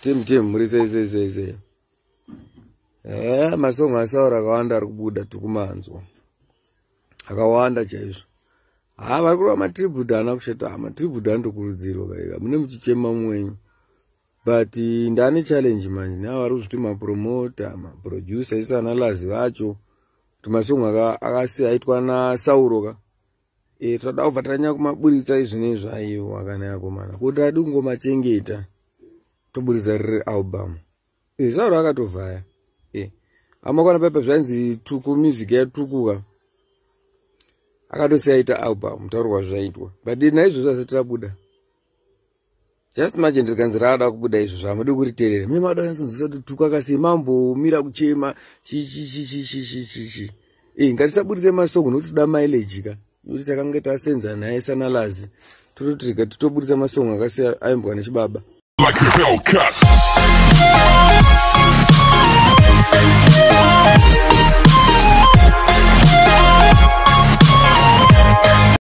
Team team muri sei sei sei sei. Eh, masong asaura akawanda ari kubuda tikumanzwa. Akawanda chaizvo. Ha, vari kurova matribute haana kushata. Ha, matribute anotokurudzirwa kaika. Mune muchichema mwenyu. But ndane challenge manje neavo vari kuzviti mapromoter, maproducer isi ana Lazi vacho. Kuti masong akasi aitwa naSauro ka. E, toda kubva tanyanya kumaburitsa izvi neizvi aiwa kana yakomana. Kuti adi kungomachengeta toburitsa riri album. E, Sauro akatovhaya. E, amakwana pepa zvainzi Tuku music yatukuka. Akatosiya aita album mutauro wazvaitwa. But naizvozvo asati rabuda. Just imagine rikanzi raada kubuda izvo zvamudi kuriterera. Mune mada kunyatsonzwisa kuti Tuku akasiya mambomira kuchema chi chi chi chi chi chi chi chi. E, ngatisaburitse masong nokuti toda mileage ka. Nokuti takanga tasenza naye sanalazi. Tototi rega titoburitsa masong akasiya aimbwa nechibaba. Like a Hellcat.